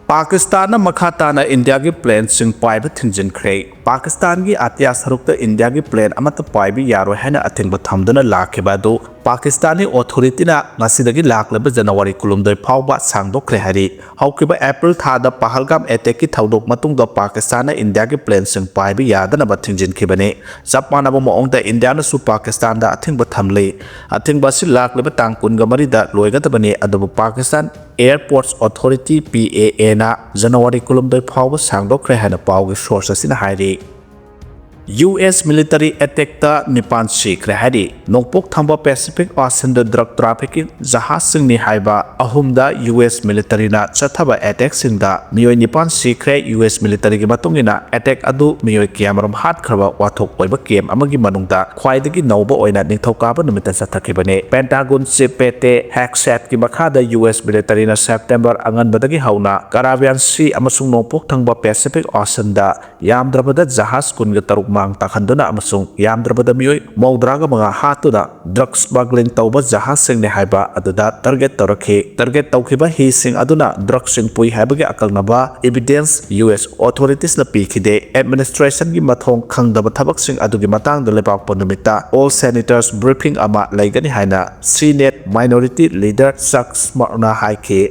ꯄꯥꯀꯤꯁꯇꯥꯟꯅ ꯃꯈꯥ ꯇꯥꯅ ꯏꯟꯗꯤꯌꯥꯒꯤ planeꯁꯤꯡ ꯄꯥꯏꯕ ꯊꯤꯡꯖꯤꯟꯈ꯭ꯔꯦ꯫ ꯄꯥꯀꯤꯁꯇꯥꯟꯒꯤ ꯑꯇꯤꯌꯥ ꯁꯔꯨꯛꯇ ꯏꯟꯗꯤꯌꯥꯒꯤ plane ꯑꯃꯠꯇ ꯄꯥꯏꯕ ꯌꯥꯔꯣꯏ ꯍꯥꯏꯅ ꯑꯊꯤꯡꯕ ꯊꯝꯗꯨꯅ ꯂꯥꯛꯈꯤꯕ ꯑꯗꯨ ꯄꯥꯀꯤꯁꯇꯥꯅꯤ authorityꯅ ꯉꯁꯤꯗꯒꯤ ꯂꯥꯛꯂꯤꯕ ꯖꯅꯋꯥꯔꯤ ꯀꯨꯟꯍꯨꯝꯗꯣꯏ ꯐꯥꯎꯕ ꯁꯥꯡꯗꯣꯛꯈ꯭ꯔꯦ ꯍꯥꯏꯔꯤ꯫ ꯍꯧꯈꯤꯕ April ꯊꯥꯗ ꯄꯍꯜꯒꯥꯝ attackꯀꯤ ꯊꯧꯗꯣꯛ ꯃꯇꯨꯡꯗ ꯄꯥꯀꯤꯁꯇꯥꯟꯅ ꯏꯟꯗꯤꯌꯥꯒꯤ planeꯁꯤꯡ ꯄꯥꯏꯕ ꯌꯥꯗꯅꯕ ꯊꯤꯡꯖꯤꯟꯈꯤꯕꯅꯤ꯫ ꯆꯞ ꯃꯥꯟꯅꯕ ꯃꯑꯣꯡꯗ ꯏꯟꯗꯤꯌꯥꯅꯁꯨ ꯄꯥꯀꯤꯁꯇꯥꯟꯗ ꯑꯊꯤꯡꯕ ꯊꯝꯂꯤ꯫ ꯑꯊꯤꯡꯕ ꯑꯁꯤ ꯂꯥꯛꯂꯤꯕ ꯇꯥꯡ ꯀꯨꯟꯒ ꯃꯔꯤꯗ ꯂꯣꯏꯒꯗꯕꯅꯤ, ꯑꯗꯨꯕꯨ ꯄꯥꯀꯤꯁꯇꯥꯟ Airports Authority, PAAꯅ ꯖꯅꯋꯥꯔꯤ ꯀꯨꯟꯍꯨꯝꯗꯣꯏ ꯐꯥꯎꯕ ꯁꯥꯡꯗꯣꯛꯈ꯭ꯔꯦ ꯍꯥꯏꯅ ꯄꯥꯎꯒꯤ source ꯑꯁꯤꯅ ꯍꯥꯏꯔꯤ꯫ US military attackꯇ ꯅꯤꯄꯥꯟ ꯁꯤꯈ꯭ꯔꯦ ꯍꯥꯏꯔꯤ꯫ ꯅꯣꯡꯄꯣꯛ ꯊꯪꯕ Pacific Oceanꯗ drug trafficking ꯖꯍꯥꯖꯁꯤꯡꯅꯤ ꯍꯥꯏꯕ ꯑꯍꯨꯝꯗ US militaryꯅ ꯆꯠꯊꯕ attackꯁꯤꯡꯗ ꯃꯤꯑꯣꯏ ꯅꯤꯄꯥꯟ ꯁꯤꯈ꯭ꯔꯦ꯫ US militaryꯒꯤ ꯃꯇꯨꯡ ꯏꯟꯅ attack ꯑꯗꯨ ꯃꯤꯑꯣꯏ ꯀꯌꯥꯃꯔꯨꯝ ꯍꯥꯠꯈ꯭ꯔꯕ ꯋꯥꯊꯣꯛ ꯑꯣꯏꯕ camp ꯑꯃꯒꯤ ꯃꯅꯨꯡꯗ ꯈ꯭ꯋꯥꯏꯗꯒꯤ ꯅꯧꯕ ꯑꯣꯏꯅ ꯅꯤꯡꯊꯧꯀꯥꯕ ꯅꯨꯃꯤꯠꯇ ꯆꯠꯊꯈꯤꯕꯅꯤ꯫ Pentagon Chief Pete Hegsethꯀꯤ ꯃꯈꯥꯗ US militaryꯅ September ꯑꯉꯟꯕꯗꯒꯤ ꯍꯧꯅ Caribbean Sea ꯑꯃꯁꯨꯡ ꯅꯣꯡꯄꯣꯛ ꯊꯪꯕ Pacific Oceanꯗ ꯌꯥꯝꯗ꯭ꯔꯕꯗ ꯖꯍꯥꯖ ꯀꯨꯟꯒ ꯇꯔꯨꯛ ꯃꯥꯡ ꯇꯥꯛꯍꯟꯗꯨꯅ ꯑꯃꯁꯨꯡ ꯌꯥꯝꯗ꯭ꯔꯕꯗ ꯃꯤꯑꯣꯏ ꯃꯧꯗ꯭ꯔꯥꯒ ꯃꯉꯥ ꯍꯥꯠꯇꯨꯅ drug smuggling ꯇꯧꯕ ꯖꯍꯥꯖꯁꯤꯡꯅꯤ ꯍꯥꯏꯕ ꯑꯗꯨꯗ target ꯇꯧꯔꯛꯈꯤ꯫ Target ꯇꯧꯈꯤꯕ ꯍꯤꯁꯤꯡ ꯑꯗꯨꯅ drugꯁꯤꯡ ꯄꯨꯏ ꯍꯥꯏꯕꯒꯤ ꯑꯀꯛꯅꯕ evidence US authoritiesꯅ ꯄꯤꯈꯤꯗꯦ꯫ Administrationꯒꯤ ꯃꯊꯣꯡ ꯈꯪꯗꯕ ꯊꯕꯛꯁꯤꯡ ꯑꯗꯨꯒꯤ ꯃꯇꯥꯡꯗ ꯂꯩꯕꯥꯛꯄꯣꯛꯄ ꯅꯨꯃꯤꯠꯇ all senators briefing ꯑꯃ ꯂꯩꯒꯅꯤ ꯍꯥꯏꯅ Senate Minority Leader Chuck Schumerꯅ ꯍꯥꯏꯈꯤ꯫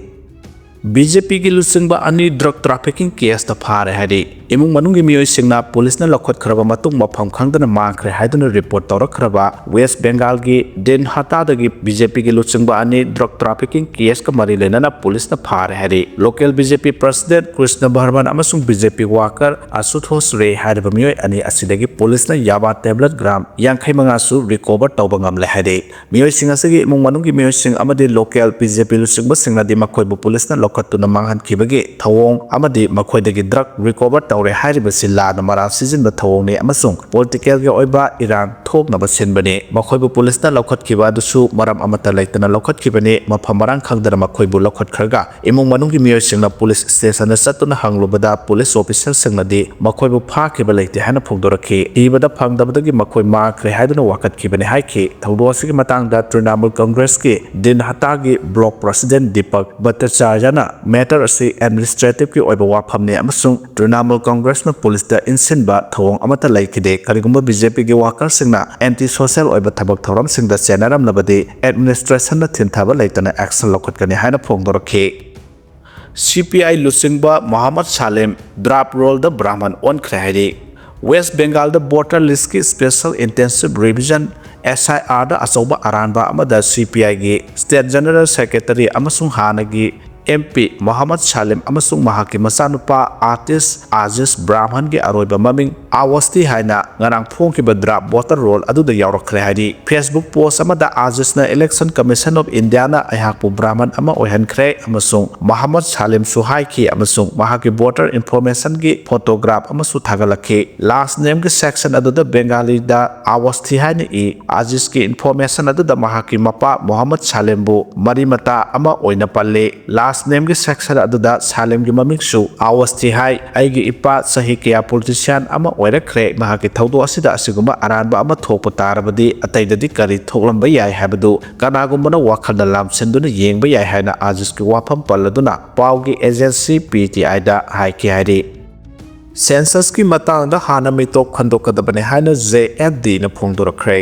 BJPꯒꯤ ꯂꯨꯆꯤꯡꯕ ꯑꯅꯤ drug trafficking caseꯇ ꯐꯥꯔꯦ ꯍꯥꯏꯔꯤ꯫ ꯏꯃꯨꯡ ꯃꯅꯨꯡꯒꯤ ꯃꯤꯑꯣꯏꯁꯤꯡꯅ ꯄꯨꯂꯤꯁꯅ ꯂꯧꯈꯠꯈ꯭ꯔꯕ ꯃꯇꯨꯡ ꯃꯐꯝ ꯈꯪꯗꯅ ꯃꯥꯡꯈ꯭ꯔꯦ ꯍꯥꯏꯗꯨꯅ report ꯇꯧꯔꯛꯈ꯭ꯔꯕ West Bengalꯒꯤ ꯗꯤꯟꯍꯥꯇꯥꯗꯒꯤ BJPꯒꯤ ꯂꯨꯆꯤꯡꯕ ꯑꯅꯤ drug trafficking caseꯀ ꯃꯔꯤ ꯂꯩꯅꯅ ꯄꯨꯂꯤꯁꯅ ꯐꯥꯔꯦ ꯍꯥꯏꯔꯤ꯫ Local BJP president Krishna Bharman ꯑꯃꯁꯨꯡ BJP worker Ashutosh Ray ꯍꯥꯏꯔꯤꯕ ꯃꯤꯑꯣꯏ ꯑꯅꯤ ꯑꯁꯤꯗꯒꯤ ꯄꯨꯂꯤꯁꯅ yaba tablet gram ꯌꯥꯡꯈꯩ ꯃꯉꯥꯁꯨ recover ꯇꯧꯕ ꯉꯝꯂꯦ ꯍꯥꯏꯔꯤ꯫ ꯃꯤꯑꯣꯏꯁꯤꯡ ꯑꯁꯤꯒꯤ ꯏꯃꯨꯡ ꯃꯅꯨꯡꯒꯤ ꯃꯤꯑꯣꯏꯁꯤꯡ ꯑꯃꯗꯤ local BJP ꯂꯨꯆꯤꯡꯕꯁꯤꯡꯅꯗꯤ ꯃꯈꯣꯏꯕꯨ ꯄꯨꯂꯤꯁꯅ ꯂꯧꯈꯠꯇꯨꯅ ꯃꯥꯡꯍꯟꯈꯤꯕꯒꯤ ꯊꯧꯑꯣꯡ ꯑꯃꯗꯤ ꯃꯈꯣꯏꯗꯒꯤ drug recover ꯇꯧꯔꯦ ꯍꯥꯏꯔꯤꯕꯁꯤ ꯂꯥꯟꯅ ꯃꯔꯥꯜ ꯁꯤꯖꯤꯟꯕ ꯊꯧꯑꯣꯡꯅꯤ ꯑꯃꯁꯨꯡ politicalꯒꯤ ꯑꯣꯏꯕ ꯏꯔꯥꯡ ꯊꯣꯛꯅꯕ ꯁꯤꯟꯕꯅꯤ꯫ ꯃꯈꯣꯏꯕꯨ ꯄꯨꯂꯤꯁꯅ ꯂꯧꯈꯠꯈꯤꯕ ꯑꯗꯨꯁꯨ ꯃꯔꯝ ꯑꯃꯠꯇ ꯂꯩꯇꯅ ꯂꯧꯈꯠꯈꯤꯕꯅꯤ꯫ ꯃꯐꯝ ꯃꯔꯥꯡ ꯈꯪꯗꯅ ꯃꯈꯣꯏꯕꯨ ꯂꯧꯈꯠꯈ꯭ꯔꯒ ꯏꯃꯨꯡ ꯃꯅꯨꯡꯒꯤ ꯃꯤꯑꯣꯏꯁꯤꯡꯅ ꯄꯨꯂꯤꯁ stationꯗ ꯆꯠꯇꯨꯅ ꯍꯪꯂꯨꯕꯗ ꯄꯨꯂꯤꯁ officerꯁꯤꯡꯅꯗꯤ ꯃꯈꯣꯏꯕꯨ ꯐꯥꯈꯤꯕ ꯂꯩꯇꯦ ꯍꯥꯏꯅ ꯐꯣꯡꯗꯣꯔꯛꯈꯤ꯫ ꯊꯤꯕꯗ ꯐꯪꯗꯕꯗꯒꯤ ꯃꯈꯣꯏ ꯃꯥꯡꯈ꯭ꯔꯦ ꯍꯥꯏꯗꯨꯅ ꯋꯥꯀꯠꯈꯤꯕꯅꯤ ꯍꯥꯏꯈꯤ꯫ ꯊꯧꯗꯣꯛ ꯑꯁꯤꯒꯤ ꯃꯇꯥꯡꯗ Trinamool Congressꯀꯤ ꯗꯤꯟꯍꯇꯥꯒꯤ block president Deepak Bhattacharyaꯅ matter ꯑꯁꯤ administrativeꯀꯤ ꯑꯣꯏꯕ ꯋꯥꯐꯝꯅꯤ ꯑꯃꯁꯨꯡ Trinamool ꯀꯪꯒ꯭ꯔꯦꯁꯅ ꯄꯨꯂꯤꯁꯇ ꯏꯟꯁꯤꯟꯕ ꯊꯧꯑꯣꯡ ꯑꯃꯠꯇ ꯂꯩꯈꯤꯗꯦ꯫ ꯀꯔꯤꯒꯨꯝꯕ ꯕꯤ ꯖꯦ ꯄꯤꯒꯤ ꯋꯥꯀꯔꯁꯤꯡꯅ ꯑꯦꯟꯇꯤ ꯁꯣꯁꯦꯜ ꯑꯣꯏꯕ ꯊꯕꯛ ꯊꯧꯔꯝꯁꯤꯡꯗ ꯆꯦꯟꯅꯔꯝꯂꯕꯗꯤ ꯑꯦꯗꯃꯤꯅꯤꯁꯇ꯭ꯔꯦꯁꯟꯅ ꯊꯤꯟꯊꯕ ꯂꯩꯇꯅ ꯑꯦꯛꯁꯟ ꯂꯧꯈꯠꯀꯅꯤ ꯍꯥꯏꯅ ꯐꯣꯡꯗꯣꯔꯛꯈꯤ꯫ ꯁꯤ ꯄꯤ ꯑꯥꯏ ꯂꯨꯆꯤꯡꯕ ꯃꯣꯍꯝꯃꯗ ꯁꯥꯂꯤꯝ ꯗ꯭ꯔꯥꯐ ꯔꯣꯜꯗ ꯕ꯭ꯔꯥꯍꯃꯟ ꯑꯣꯟꯈ꯭ꯔꯦ ꯍꯥꯏꯔꯤ꯫ ꯋꯦꯁ ꯕꯦꯡꯒꯥꯜꯗ ꯚꯣꯇꯔ ꯂꯤꯁ꯭ꯠꯀꯤ ꯁ꯭ꯄꯦꯁꯦꯜ ꯏꯟꯇꯦꯟꯁꯤꯚ ꯔꯤꯚꯤꯖꯟ, ꯑꯦꯁ ꯑꯥꯏ ꯑꯥꯔꯗ ꯑꯆꯧꯕ ꯑꯔꯥꯟꯕ ꯑꯃꯗ ꯁꯤ ꯄꯤ ꯑꯥꯏꯒꯤ ꯁ꯭ꯇꯦꯠ ꯖꯦꯅꯔꯦꯜ ꯁꯦꯀ꯭ꯔꯦꯇꯔꯤ ꯑꯃꯁꯨꯡ ꯍꯥꯟꯅꯒꯤ ꯑꯦꯝ ꯄꯤ ꯃꯣꯍꯝꯃꯗ ꯁꯥꯂꯤꯝ ꯑꯃꯁꯨꯡ ꯃꯍꯥꯛꯀꯤ ꯃꯆꯥꯅꯨꯄꯥ ꯑꯥꯔꯇꯤꯁ ꯑꯥꯖꯤꯁ ꯕ꯭ꯔꯥꯍꯃꯟꯒꯤ ꯑꯔꯣꯏꯕ ꯃꯃꯤꯡ ꯑꯥꯋꯁꯇꯤ ꯍꯥꯏꯅ ꯉꯔꯥꯡ ꯐꯣꯡꯈꯤꯕ ꯗ꯭ꯔꯥꯐ ꯚꯣꯇꯔ ꯔꯣꯜ ꯑꯗꯨꯗ ꯌꯥꯎꯔꯛꯈ꯭ꯔꯦ ꯍꯥꯏꯔꯤ꯫ ꯐꯦꯁꯕꯨꯛ ꯄꯣꯁ꯭ꯠ ꯑꯃꯗ ꯑꯥꯖꯤꯁꯅ Election Commission of Indiaꯅ ꯑꯩꯍꯥꯛꯄꯨ ꯕ꯭ꯔꯥꯍꯃꯟ ꯑꯃ ꯑꯣꯏꯍꯟꯈ꯭ꯔꯦ ꯑꯃꯁꯨꯡ ꯃꯣꯍꯝꯃꯗ ꯁꯥꯂꯤꯝꯁꯨ ꯍꯥꯏꯈꯤ ꯑꯃꯁꯨꯡ ꯃꯍꯥꯛꯀꯤ ꯚꯣꯇꯔ ꯏꯟꯐꯣꯔꯃꯦꯁꯟꯒꯤ ꯐꯣꯇꯣꯒ꯭ꯔꯥꯐ ꯑꯃꯁꯨ ꯊꯥꯒꯠꯂꯛꯈꯤ꯫ ꯂꯥꯁ꯭ꯠ ꯅꯦꯝꯒꯤ ꯁꯦꯛꯁꯟ ꯑꯗꯨꯗ ꯕꯦꯡꯒꯥꯂꯤꯗ ꯑꯥꯋꯁꯇꯤ ꯍꯥꯏꯅ ꯏ꯫ ꯑꯥꯖꯤꯁꯀꯤ ꯏꯟꯐꯣꯔꯃꯦꯁꯟ ꯑꯗꯨꯗ ꯃꯍꯥꯛꯀꯤ ꯃꯄꯥ ꯃꯣꯍꯝꯃꯗ ꯁꯥꯂꯤꯝꯕꯨ ꯃꯔꯤ ꯃꯇꯥ ꯑꯃ ꯑꯣꯏꯅ ꯄꯜꯂꯤ꯫ ꯂꯥꯁ꯭ꯠ ꯅꯦꯝꯒꯤ ꯁꯦꯛꯁꯟ ꯑꯗꯨꯗ ꯁꯥꯂꯤꯝꯒꯤ ꯃꯃꯤꯡꯁꯨ ꯑꯥꯋꯁꯇꯤ ꯍꯥꯏ꯫ ꯑꯩꯒꯤ ꯏꯄꯥ ꯆꯍꯤ ꯀꯌꯥ ꯄꯣꯂꯤꯇꯤꯁꯤꯌꯥꯟ ꯑꯃ ꯑꯣꯏꯔꯛꯈ꯭ꯔꯦ꯫ ꯃꯍꯥꯛꯀꯤ ꯊꯧꯗꯣꯛ ꯑꯁꯤꯗ ꯑꯁꯤꯒꯨꯝꯕ ꯑꯔꯥꯟꯕ ꯑꯃ ꯊꯣꯛꯄ ꯇꯥꯔꯕꯗꯤ ꯑꯇꯩꯗꯗꯤ ꯀꯔꯤ ꯊꯣꯛꯂꯝꯕ ꯌꯥꯏ ꯍꯥꯏꯕꯗꯨ ꯀꯅꯥꯒꯨꯝꯕꯅ ꯋꯥꯈꯜꯗ ꯂꯥꯝꯁꯤꯟꯗꯨꯅ ꯌꯦꯡꯕ ꯌꯥꯏ ꯍꯥꯏꯅ ꯑꯥꯖꯤꯁꯀꯤ ꯋꯥꯐꯝ ꯄꯜꯂꯗꯨꯅ ꯄꯥꯎꯒꯤ ꯑꯦꯖꯦꯟꯁꯤ ꯄꯤ ꯇꯤ ꯑꯥꯏꯗ ꯍꯥꯏꯈꯤ ꯍꯥꯏꯔꯤ꯫ ꯁꯦꯟꯁꯁꯀꯤ ꯃꯇꯥꯡꯗ ꯍꯥꯟꯅ ꯃꯤꯇꯣꯞ ꯈꯟꯗꯣꯛꯀꯗꯕꯅꯤ ꯍꯥꯏꯅ ꯖꯦ ꯑꯦꯐ ꯗꯤꯅ ꯐꯣꯡꯗꯣꯔꯛꯈ꯭ꯔꯦ꯫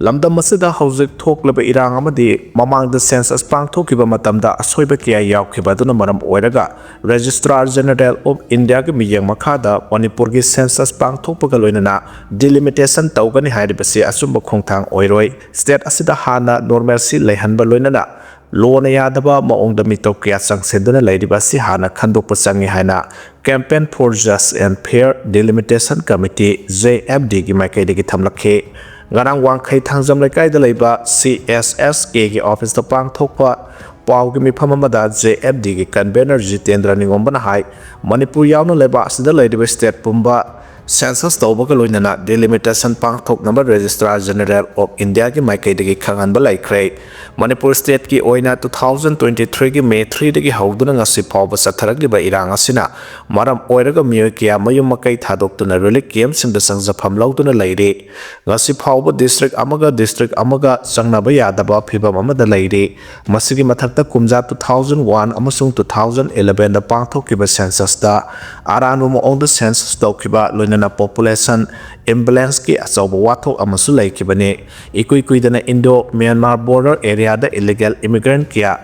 ꯂꯝꯗꯝ ꯑꯁꯤꯗ ꯍꯧꯖꯤꯛ ꯊꯣꯛꯂꯤꯕ ꯏꯔꯥꯡ ꯑꯃꯗꯤ ꯃꯃꯥꯡꯗ ꯁꯦꯟꯁꯁ ꯄꯥꯡꯊꯣꯛꯈꯤꯕ ꯃꯇꯝꯗ ꯑꯁꯣꯏꯕ ꯀꯌꯥ ꯌꯥꯎꯈꯤꯕ ꯑꯗꯨꯅ ꯃꯔꯝ ꯑꯣꯏꯔꯒ Registrar General of Indiaꯒꯤ ꯃꯤꯠꯌꯦꯡ ꯃꯈꯥꯗ ꯃꯅꯤꯄꯨꯔꯒꯤ ꯁꯦꯟꯁꯁ ꯄꯥꯡꯊꯣꯛꯄꯒ ꯂꯣꯏꯅꯅ ꯗꯤꯂꯤꯃꯤꯇꯦꯁꯟ ꯇꯧꯒꯅꯤ ꯍꯥꯏꯔꯤꯕꯁꯤ ꯑꯆꯨꯝꯕ ꯈꯣꯡꯊꯥꯡ ꯑꯣꯏꯔꯣꯏ꯫ ꯁ꯭ꯇꯦꯠ ꯑꯁꯤꯗ ꯍꯥꯟꯅ ꯅꯣꯔꯃꯦꯜꯁꯤ ꯂꯩꯍꯟꯕ ꯂꯣꯏꯅꯅ ꯂꯣꯅ ꯌꯥꯗꯕ ꯃꯑꯣꯡꯗ ꯃꯤꯇꯣꯞ ꯀꯌꯥ ꯆꯪꯁꯤꯟꯗꯨꯅ ꯂꯩꯔꯤꯕ ꯑꯁꯤ ꯍꯥꯟꯅ ꯈꯟꯗꯣꯛꯄ ꯆꯪꯏ ꯍꯥꯏꯅ Campaign for Just and Fair Delimitation Committee, J F ꯗꯤꯒꯤ ꯃꯥꯏꯀꯩꯗꯒꯤ ꯊꯝꯂꯛꯈꯤ꯫ ꯉꯔꯥꯡ ꯋꯥꯡꯈꯩ ꯊꯥꯡꯖꯝ ꯂꯩꯀꯥꯏꯗ ꯂꯩꯕ ꯁꯤ ꯑꯦꯁ ꯑꯦꯁ ꯑꯦꯒꯤ ꯑꯣꯐꯤꯁꯇ ꯄꯥꯡꯊꯣꯛꯄ ꯄꯥꯎꯒꯤ ꯃꯤꯐꯝ ꯑꯃꯗ ꯖꯦ ꯑꯦꯐ ꯗꯤꯒꯤ ꯀꯟꯚꯦꯅꯔ ꯖꯤꯇꯦꯟꯗ꯭ꯔ ꯅꯤꯉꯣꯝꯕꯅ ꯍꯥꯏ, ꯃꯅꯤꯄꯨꯔ ꯌꯥꯎꯅ ꯂꯩꯕꯥꯛ ꯑꯁꯤꯗ ꯂꯩꯔꯤꯕ ꯁ꯭ꯇꯦꯠ ꯄꯨꯝꯕ Census ꯇꯧꯕꯒ ꯂꯣꯏꯅꯅ delimitation ꯄꯥꯡꯊꯣꯛꯅꯕ Registrar General of Indiaꯒꯤ ꯃꯥꯏꯀꯩꯗꯒꯤ ꯈꯪꯍꯟꯕ ꯂꯩꯈ꯭ꯔꯦ꯫ ꯃꯅꯤꯄꯨꯔ stateꯀꯤ ꯑꯣꯏꯅ two thousand twenty threeꯒꯤ May threeꯗꯒꯤ ꯍꯧꯗꯨꯅ ꯉꯁꯤ ꯐꯥꯎꯕ ꯆꯠꯊꯔꯛꯂꯤꯕ ꯏꯔꯥꯡ ꯑꯁꯤꯅ ꯃꯔꯝ ꯑꯣꯏꯔꯒ ꯃꯤꯑꯣꯏ ꯀꯌꯥ ꯃꯌꯨꯝ ꯃꯀꯩ ꯊꯥꯗꯣꯛꯇꯨꯅ relief campꯁꯤꯡꯗ ꯆꯪꯖꯐꯝ ꯂꯧꯗꯨꯅ ꯂꯩꯔꯤ꯫ ꯉꯁꯤ ꯐꯥꯎꯕ district ꯑꯃꯒ district ꯑꯃꯒ ꯆꯪꯅꯕ ꯌꯥꯗꯕ ꯐꯤꯚꯝ ꯑꯃꯗ ꯂꯩꯔꯤ꯫ ꯃꯁꯤꯒꯤ ꯃꯊꯛꯇ ꯀꯨꯝꯖꯥ two thousand one ꯑꯃꯁꯨꯡ two thousand elevenꯗ ꯄꯥꯡꯊꯣꯛꯈꯤꯕ censusꯇ ꯑꯔꯥꯟꯕ ꯃꯑꯣꯡꯗ census ꯇꯧꯈꯤꯕ, ꯂꯣꯏꯅꯅ population imbalanceꯀꯤ ꯑꯆꯧꯕ ꯋꯥꯊꯣꯛ ꯑꯃꯁꯨ ꯂꯩꯈꯤꯕꯅꯤ꯫ ꯏꯀꯨꯏ ꯀꯨꯏꯗꯅ Indo Myanmar border areaꯗ illegal immigrant ꯀꯌꯥ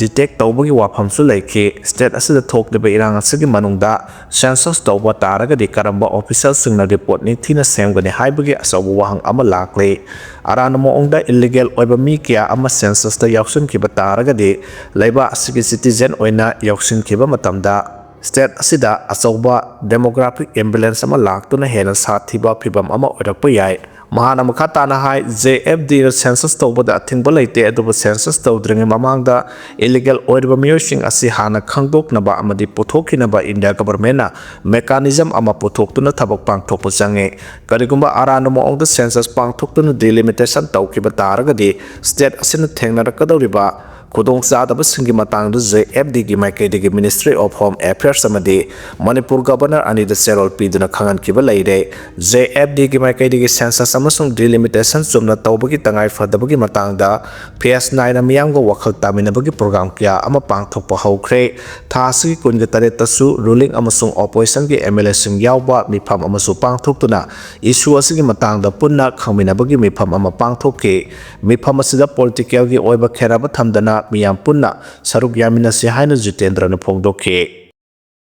detect ꯇꯧꯕꯒꯤ ꯋꯥꯐꯝꯁꯨ ꯂꯩꯈꯤ꯫ State ꯑꯁꯤꯗ ꯊꯣꯛꯂꯤꯕ ꯏꯔꯥꯡ ꯑꯁꯤꯒꯤ ꯃꯅꯨꯡꯗ census ꯇꯧꯕ ꯇꯥꯔꯒꯗꯤ ꯀꯔꯝꯕ officialꯁꯤꯡꯅ report ꯅꯤꯡꯊꯤꯅ ꯁꯦꯝꯒꯅꯤ ꯍꯥꯏꯕꯒꯤ ꯑꯆꯧꯕ ꯋꯥꯍꯪ ꯑꯃ ꯂꯥꯛꯂꯤ꯫ ꯑꯔꯥꯟꯕ ꯃꯑꯣꯡꯗ illegal ꯑꯣꯏꯕ ꯃꯤ ꯀꯌꯥ ꯑꯃ censusꯇ ꯌꯥꯎꯁꯤꯟꯈꯤꯕ ꯇꯥꯔꯒꯗꯤ, ꯂꯩꯕꯥꯛ ꯑꯁꯤꯒꯤ citizen ꯑꯣꯏꯅ ꯌꯥꯎꯁꯤꯟꯈꯤꯕ ꯃꯇꯝꯗ state ꯑꯁꯤꯗ ꯑꯆꯧꯕ demographic imbalance ꯑꯃ ꯂꯥꯛꯇꯨꯅ ꯍꯦꯟꯅ ꯁꯥꯊꯤꯕ ꯐꯤꯚꯝ ꯑꯃ ꯑꯣꯏꯔꯛꯄ ꯌꯥꯏ꯫ ꯃꯍꯥꯛꯅ ꯃꯈꯥ ꯇꯥꯅ ꯍꯥꯏ, J F Dꯅ census ꯇꯧꯕꯗ ꯑꯊꯤꯡꯕ ꯂꯩꯇꯦ, ꯑꯗꯨꯕꯨ census ꯇꯧꯗ꯭ꯔꯤꯉꯩ ꯃꯃꯥꯡꯗ illegal ꯑꯣꯏꯔꯤꯕ ꯃꯤꯑꯣꯏꯁꯤꯡ ꯑꯁꯤ ꯍꯥꯟꯅ ꯈꯪꯗꯣꯛꯅꯕ ꯑꯃꯗꯤ ꯄꯨꯊꯣꯛꯈꯤꯅꯕ India governmentꯅ mechanism ꯑꯃ ꯄꯨꯊꯣꯛꯇꯨꯅ ꯊꯕꯛ ꯄꯥꯡꯊꯣꯛꯄ ꯆꯪꯉꯤ꯫ ꯀꯔꯤꯒꯨꯝꯕ ꯑꯔꯥꯟꯕ ꯃꯑꯣꯡꯗ census ꯄꯥꯡꯊꯣꯛꯇꯨꯅ delimitation ꯇꯧꯈꯤꯕ ꯇꯥꯔꯒꯗꯤ, state ꯑꯁꯤꯅ ꯊꯦꯡꯅꯔꯛꯀꯗꯧꯔꯤꯕ ꯈꯨꯗꯣꯡꯆꯥꯗꯕꯁꯤꯡꯒꯤ ꯃꯇꯥꯡꯗ J F Dꯒꯤ ꯃꯥꯏꯀꯩꯗꯒꯤ Ministry of Home Affairs ꯑꯃꯗꯤ ꯃꯅꯤꯄꯨꯔ Governor ꯑꯅꯤꯗ ꯆꯦꯔꯣꯜ ꯄꯤꯗꯨꯅ ꯈꯪꯍꯟꯈꯤꯕ ꯂꯩꯔꯦ꯫ J F Dꯒꯤ ꯃꯥꯏꯀꯩꯗꯒꯤ census ꯑꯃꯁꯨꯡ delimitation ꯆꯨꯝꯅ ꯇꯧꯕꯒꯤ ꯇꯉꯥꯏ ꯐꯗꯕꯒꯤ ꯃꯇꯥꯡꯗ phase nine ꯃꯤꯌꯥꯝꯒ ꯋꯥꯈꯜ ꯇꯥꯃꯤꯟꯅꯕꯒꯤ program ꯀꯌꯥ ꯑꯃ ꯄꯥꯡꯊꯣꯛꯄ ꯍꯧꯈ꯭ꯔꯦ꯫ ꯊꯥ ꯑꯁꯤꯒꯤ ꯀꯨꯟꯒ ꯇꯔꯦꯠꯇꯁꯨ ruling ꯑꯃꯁꯨꯡ oppositionꯒꯤ M L Aꯁꯤꯡ ꯌꯥꯎꯕ ꯃꯤꯐꯝ ꯑꯃꯁꯨ ꯄꯥꯡꯊꯣꯛꯇꯨꯅ issue ꯑꯁꯤꯒꯤ ꯃꯇꯥꯡꯗ ꯄꯨꯟꯅ ꯈꯪꯃꯤꯟꯅꯕꯒꯤ ꯃꯤꯐꯝ ꯑꯃ ꯄꯥꯡꯊꯣꯛꯈꯤ꯫ ꯃꯤꯐꯝ ꯑꯁꯤꯗ politicalꯒꯤ ꯑꯣꯏꯕ ꯈꯦꯠꯅꯕ ꯊꯝꯗꯅ ꯃꯤꯌꯥꯝ ꯄꯨꯟꯅ ꯁꯔꯨꯛ ꯌꯥꯃꯤꯟꯅꯁꯤ ꯍꯥꯏꯅ ꯖꯤꯇꯦꯟꯗ꯭ꯔꯅ ꯐꯣꯡꯗꯣꯛꯈꯤ꯫